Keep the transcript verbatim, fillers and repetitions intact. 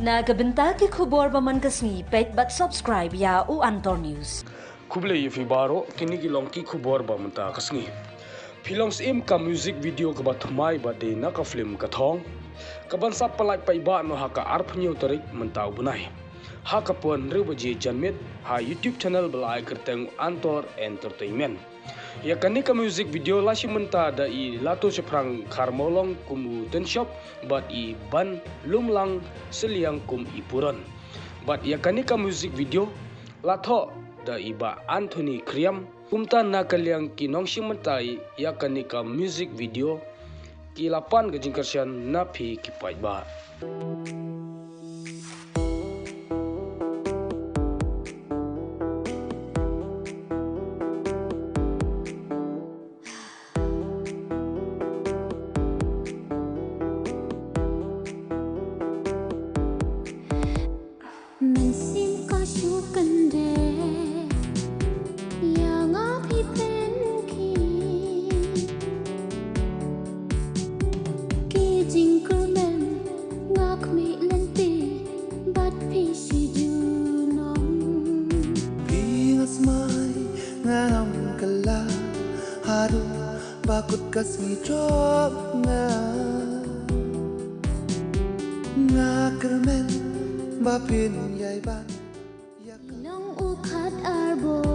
Na ka bynta ki khubor ba man ka sngi, peit bad subscribe ïa u Antor News. Khublei ïa phi baroh, kine ki long ki khubor ba mynta ka sngi. Phi long siem ka music video kaba thymmai ba dei na ka film Ka Thong, kaban sa pyllait paidbah noh ha ka arphew hynñiew tarik mynta u bnai, ha ka por hynriew baje janmiet, ha YouTube channel ba la ai kyrteng Antor Entertainment. Ïa kane ka music video la shim bynta da i Latoshaphrang Kharmawlong kum u Tynshop bad i Banlumlang Sylliang kum i Puron. Bad ïa kane ka music video la thoh da i Bah Anthony Kriam. Kumta na ka liang ki nongshim bynta ïa kane ka music video ki la pan ka jingkyrshan na phi ki paidbah. Mynsiem ka shu kyndit ïa nga phi pynkhih. Ki jingkyrmen nga khmih lynti bad phi shi junom. Phi nga smai ngan ym kylla haduh ba kut ka sngi jop nga. Nga kyrmen ba phin ïai ban. Long u khat arbor.